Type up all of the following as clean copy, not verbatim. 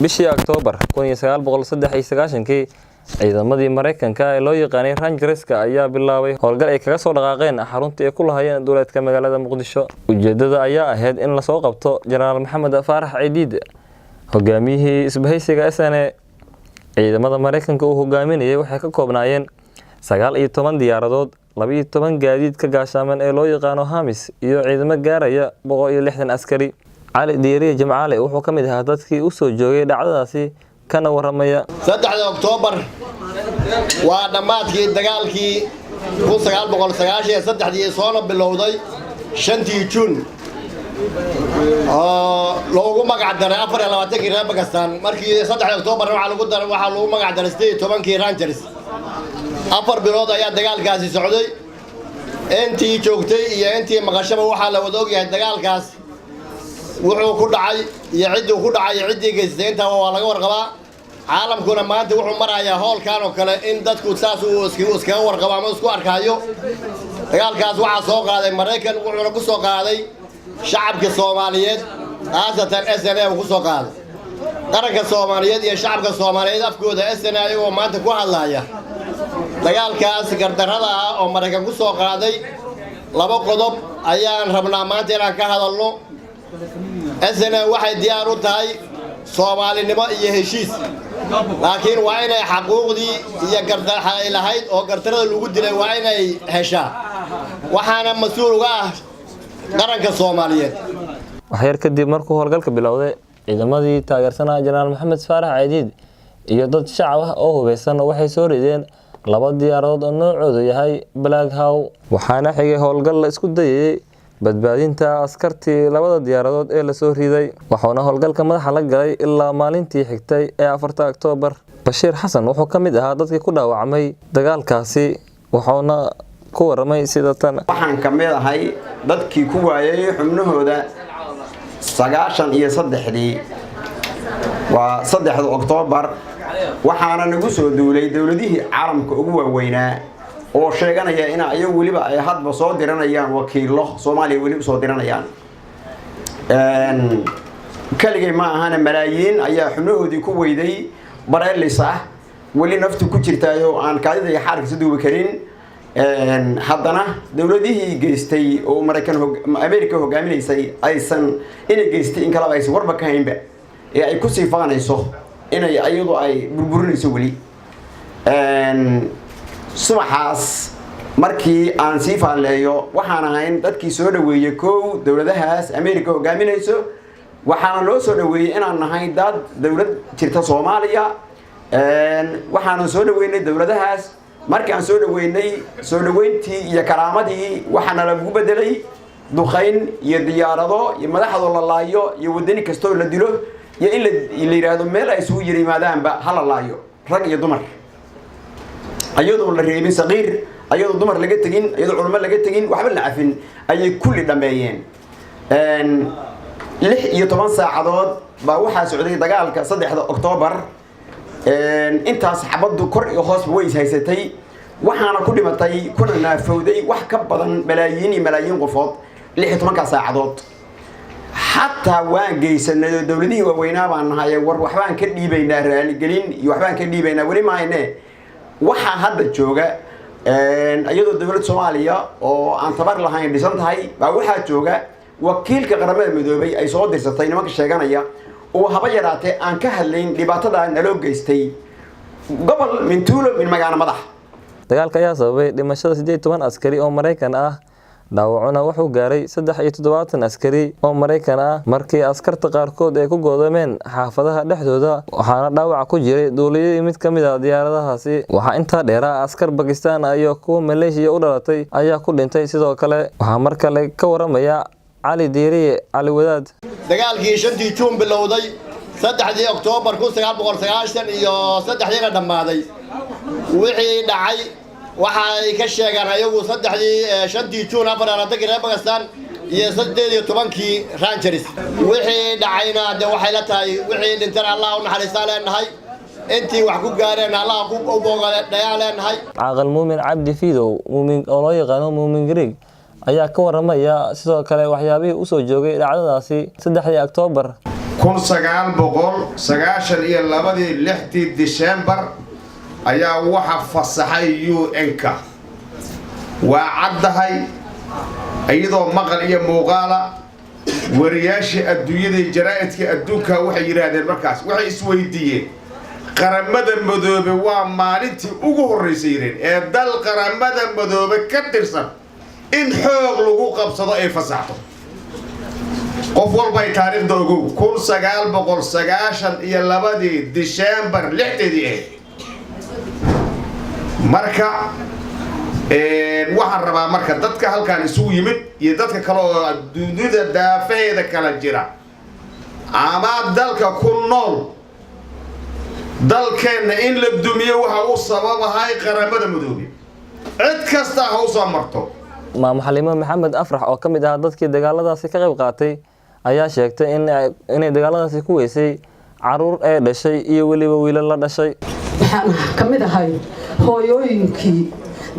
Bishii Oktoobar 1993-kii, ciidamadii Mareykanka ee loo yaqaanay Rangerska ayaa bilaabay howlgal ay kaga soo dhaqaaqeen xaruntii ay ku lahaayeen duleedka magaalada Muqdisho. Ujeedada ayaa ahayd in lasoo qabto Jenaraal Maxamed Faarax Ciidiid, hogaamiyihii isbahaysiga SNA. Ciidamada Mareykanka uu hogaaminayay waxay ka koobnaayeen 19 diyaaradood, 12 gaadiidka gaashaaman ee loo yaqaano Hamis iyo ciidamo gaaraya 160 askari. Cali Diiriye Jimcaale wuxuu ka mid ahaa dadkii u soo joogay dhacdadaasi, kana waramaya. 3da Oktoobar waa dhammaadkii dagaalkii 1993-dii, soona bilowday 5-tii Juun, oo loogu magac daray 24-kii reer Bakistan. Markii 3da Oktoobarna waxaa lagu magac daray 18-kii Rangers. 4 bilood ayaa dagaalkaasi socday. Intii joogtay iyo intii maqashaba waxaa la wada ogyahay dagaalkaas wuxuu ku dhacay iyo cidduu ku dhacay iyo ciddii geysatay, intaaba waa laga warqabaa. Caalamkuna maanta wuxuu marayaa hoolkan oo kale in dadku saas uu iskaga warqabo ama isku arkaayo. Dagaalkaas waxaa soo qaaday Maraykan, wuxuuna ku soo qaaday shacabka Soomaaliyeed, khaasatan SNA uu ku soo qaaday. Qaranka Soomaaliyeed iyo shacabka Soomaaliyeed afkooda SNA ayagoo maanta ku hadlaaya, dagaalkaas gardarrada ah oo Maraykan ku soo qaaday, laba qodob ayaan rabnaa maanta inaan ka hadalno. SNA waxay diyaar u tahay Soomaalinimo iyo heshiis, laakiin waa inay xaquuqdii iyo ay lahayd oo gardarada lagu dilay waa inay heshaa, waxaana mas-uul uga ah qaranka Soomaaliyeed. Waxyar kadib markuu howlgalka bilowday, ciidamadii taageersanaa Jenaraal Maxamed Faarax Caydiid iyo dad shacab ah oo hubeysan waxay soo rideen laba diyaaradood oo noocoodu yahay Black Hawk, waxaana xigay howlgal la isku dayayay badbaadinta askartii labada diyaaradood ee lasoo riday, waxauna howlgalka madaxa la galay ilaa maalintii xigtay ee 4-ta Oktoobar. Bashiir Xasan wuxuu ka mid ahaa dadkii ku dhaawacmay dagaalkaasi, wuxuuna ku waramay sida tan. Waxaan ka mid ahay dadkii ku waayay xubnahooda 93-dii, waa 3da Oktoobar. Waxaana nagu soo duulay dowladihii caalamka ugu waaweynaa oo sheeganaya in ayagu weliba ay hadba soo diranayaan wakiilo, Soomaaliya weli usoo diranayaan. Kaligay ma ahana, malaayiin ayaa xubnahoodii ku weyday, paralysis ah, weli naftu ku jirtaayoo aan kaadida iyo xaarka si duubi karin. Haddana dowladihii geystay oo Maraykan, America hogaaminaysay, aysan inay geystay in kalaba aysan warba ka haynba, ee ay kusii faanayso inay ayadu ay burburinayso weli. Subaxaas markii aan sii faalleeyo, waxaan ahayn dadkii soo dhaweeyey kow dowladahaas America hogaaminayso. Waxaana loo soo dhaweeyey inaan nahay dad dowlad jirta Soomaaliya. Waxaanan soo dhaweynay dowladahaas. Markii aan soo dhaweynay, soo dhaweyntii iyo karaamadii waxaana lagu bedelay duqayn iyo diyaarado iyo madaxdoo la laayo iyo wadani kastoo la dilo iyo in la yidhaahdo meel ay isugu yiri yimaadaanba ha la laayo, rag iyo dumar, ayadoo la reebin saqiir, ayadoo dumar laga tegin, ayadoo culamo laga tegin, waxba la cafin ayay kulli dhammeeyeen. 16 saacadood baa waxaa socday dagaalka 3da Oktoobar. Intaas xabaddu kor iyo hoosba way is haysatay. Waxaana ku dhimatay kuna naafowday wax ka badan malaayiin iyo malaayiin qofood 16-kaa saacadood. Xataa waan geysanay oo dowladihii waaweynaa baan nahay, war waxbaan ka dhiibaynaa, raaligelin iyo waxbaan ka dhiibaynaa weli mahayne. Waxaa hadda jooga, iyadoo dowlad Soomaaliya oo aan tabar lahayn dhisan tahay, baa waxaa jooga wakiilka Qaramada Midoobay ay soo dirsatay, nimanka sheeganaya oo haba yaraatee aan ka hadlayn dhibaatada naloo geystay, gobol min tuulo min magaalo madax. Dagaalka ayaa sababay dhimashada 18 askari oo Maraykan ah, dhaawacuna wuxuu gaaray 73 askari oo Maraykan ah, markii askarta qaarkood ay ku goodoomeen xaafadaha dhexdooda, waxaana dhaawaca ku jiray duuliyadii mid ka mid ah diyaaradahaasi. Waxaa intaa dheeraa askar Bakistan iyo kuwa Maleeshiya u dhalatay ayaa ku dhintay sidoo kale. Waxaa mar kale ka waramaya Cali Diiriye Cali Wadaad. Dagaalkii 5-tii Juun bilowday, 3-dii Oktoobar 1993-diina dhammaaday, wixii dhacay waxa ay ka sheegaan ayagu saddexdii, 5-tii Juun, 24-kii reer Bakistan iyo 18-kii Rangers. Wixii dhacayna de waxay la tahay, wixii dhintana Allah u naxariistaa leenahay, intii wax ku gaareen Allah ku boogadhayaan leenahay. Caaqil Muumin Cabdi Fiidow Muumin oo loo yaqaano Muumin Greeg ayaa ka waramaya sidoo kale waxyaabihii usoo joogay dhacdadaasi 3-dii Oktoobar. 1992-dii, 6-dii Disembar ayaa waxa fasaxay UN-ka. Waa caddahay, iyadoo maqal iyo muuqaala. Wariyaashii adduunyada iyo jaraa'idkii adduunka waxay yidhaahdeen, markaas waxay isweydiiyeen, Qaramada Madoobe waa maalintii ugu horraysay yidheen ee dal Qaramada Madoobe ka tirsan in xoog lagu qabsado ay fasaxto. Qof walbay taariikhda ogow, 1992-dii Disembar 6-deedii ahayd. Marka waxaan rabaa marka dadka halkaan isugu yimid iyo dadka kale oo dunida daafaheeda kala jira ama dalka ku nool, dalkeenna in la dumiyo waxa u sababahay Qaramada Madoobe, cid kasta ha u soo marto. Maamo Xaliimo Maxamed Afrax oo ka mid ah dadkii dagaaladaasi ka qayb qaatay ayaa sheegtay inay dagaaladaasi ku weysay caruur ee dhashay iyo weliba wiilal la dhashay. Waxaan ka mid ahay hooyooyinkii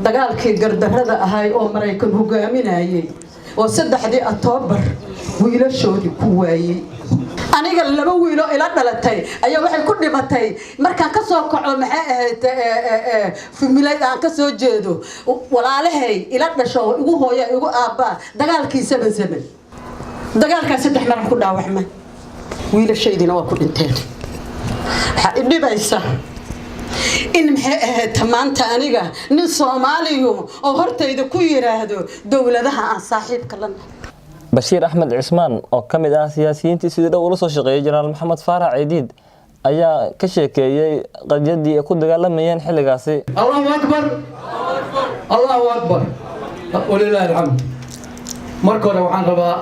dagaalkii gardarrada ahay oo Maraykan hogaaminayay oo 3-dii Oktoobar wiilashoodii ku waayey. Aniga laba wiiloo ila dhalatay ayaa waxay ku dhimatay markaan ka soo kaco, maxay ahayd, family aan ka soo jeedo, walaalahay ila dhasho oo igu hooya igu aabbaa, dagaalkii 7/7, dagaalkaa saddex maran ku dhaawacmay, wiilashaydina waa ku dhinteen. Waxaa idhibaysa in, maxay ahayd, maanta aniga nin Soomaaliyu oo hortayda ku yiraahdo dowladaha aan saaxiibka la nahay. Bashiir Axmed Cismaan oo ka mid ah siyaasiyiintii sidii dhow ula soo shaqeeyay Jenaraal Maxamed Faarax Ciidiid ayaa ka sheekeeyey qadiyadii ay ku dagaalamayeen xilligaasi. الله أكبر، الله أكبر، ولله الحمد. Marka hore waxaan rabaa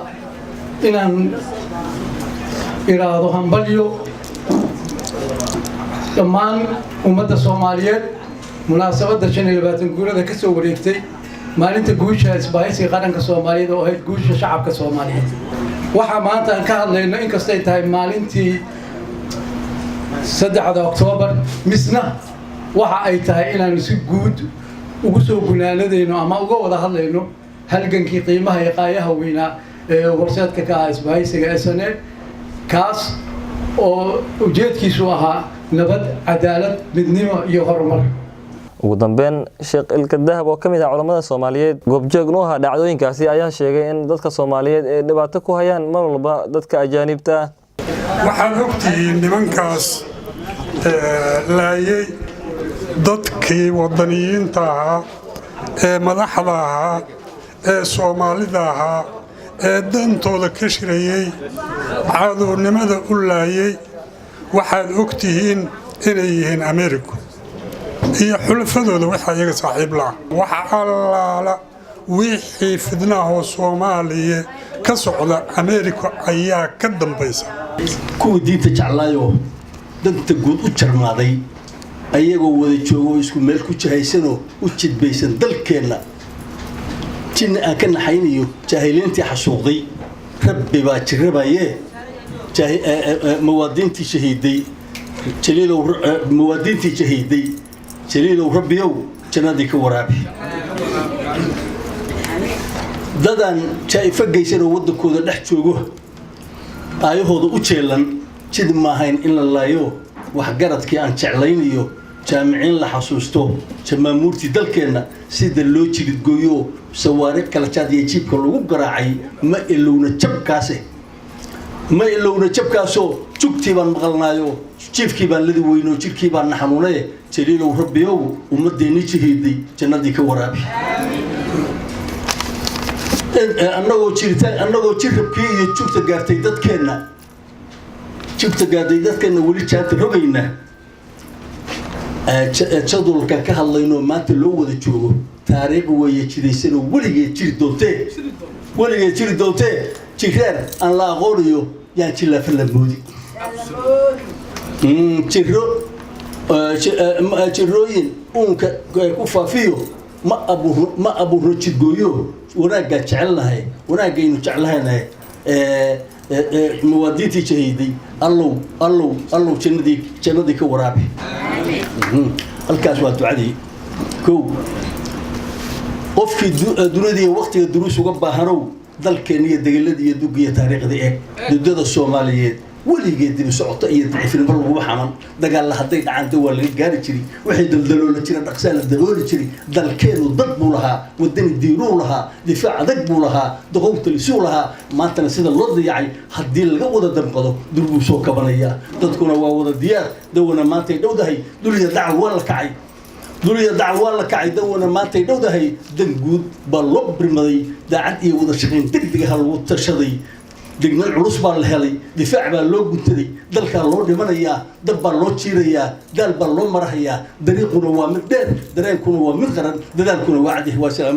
inaan iraahdo hambalyo dhammaan ummadda Soomaaliyeed munaasabadda 25 guurada ka soo wareegtay maalinta guusha Isbahaysiga Qaranka Soomaaliyeed oo ahayd guusha shacabka Soomaaliyeed. Waxaa maanta aan ka hadlayno, inkastay tahay maalintii 3-da Oktoobar, misna waxa ay tahay inaanu si guud ugu soo gunaanadayno ama uga wada hadlayno halgankii qiimaha iyo qaayaha weynaa ee horseedka ka ahaa isbahaysiga SNA, kaas oo ujeedkiisu ahaa nabad, cadaalad, midnimo iyo horumar. Ugu dambeyn, Sheekh Ilka Dahab oo ka mid ah culammada Soomaaliyeed, goobjoogna u ahaa dhacdooyinkaasi, ayaa sheegay in dadka Soomaaliyeed ay dhibaato ku hayaan mar walba dadka ajaanibta ah. Waxaad ogtihiin nimankaas laayay dadkii waddaniyiinta ahaa ee madaxda ahaa ee Soomaalida ahaa ee dantooda ka shirayey, cadownimada u laayay. Waxaad ogtihiin inay yihiin Ameeriku iyo xulafadooda, waxa iyaga saaxiib laah. Waxa allaala wixii fidnaahoo Soomaaliya ka socda, Ameerika ayaa ka dambaysa. Kuwii diinta jeclaayoo danta guud u jarmaaday, ayagoo wada joogo oo isku meel ku jahaysanoo u jidbaysan dalkeenna, jinna aan ka naxaynayo jaahiliintii xasuuqday, Rabbi baa jirrabayee. Muwaadiniintii shahiiday Jaliilow, muwaadiniintii shahiiday Jaliilow, Rabbiyow jannadii ka waraabi. Dadaan jaa'ifo geysan oo waddankooda dhex joogo, aayahooda u jeelan, jid maahayn in la laayo. Waxgaradkii aan jeclaynayo, jaamiciin la xasuusto, jamaamuurtii dalkeenna sida loo jiridgooyo, sawaariikh kala jaad iyo jiibka lagu garaacay, ma ilowna jabkaase, ma ilowna jabkaasoo. Jugtii baan maqalnaayo, jiifkii baan ladi weyno, jirkii baan na xanuunaye. Jaliilow Rabbiyow ummaddeennii jihiiday jannadii ka waraabi. Annagoo jiritaan, annagoo jirabkii iyo jugta gaartay dadkeenna, jugta gaartay dadkeenna, weli jaanta rogayna, jadwalka ka hadlayno maanta loo wada joogo, taariikh weeye jidaysanoo weligeed jiri doontee, weligeed jiri doontee. Jireer aan la aqoonayo yaan jilaafa la moodi. Jiro jirooyin uunka ku faafiyo, ma abuur, ma abuurno jidgooyo. Wanaaggaa jecelnahay, wanaaggaynu jeclahaynahay. Muwaadiniintii shahiiday, Allow, Allow, Allow jannadii ka waraabi. Halkaas waa ducadii. Kow, qofkii dunidii waqtiga duruus uga baahanow, dalkeenna iyo degeladii iyo dugiyo taariikhda eeg, dudada Soomaaliyeed. Weligeed dibi socoto iyo daciifnimo laguma xaman. Dagaalla hadday dhacaan de waa laga gaari jiray, wixii daldaloola jira dhaqsaa la dabooli jiray. Dalkeenu dad buu lahaa, wadani diiruu lahaa, difaac adag buu lahaa, doqowtalisuu lahaa. Maantana sida loo dayacay haddii laga wada damqado, dul buu soo kabanayaa. Dadkuna waa wada diyaar, dawana maantay dhowdahay. Duliya dacal waa la kacay, duliya dacal waa la kacay, dawana maantay dhowdahay. Dan guud baa loo birmaday, daacad iyo wada shaqayn degdeg aha lagu tashaday. Degnan culus baa la helay, difaac baa loo guntaday, dalkaa loo dhimanayaa, dab baa loo jiirayaa, daal baa loo marahayaa. Dariiquna waa mid dheer, dareenkuna waa mid qaran, dadaalkuna waa cadih. Waa salaam.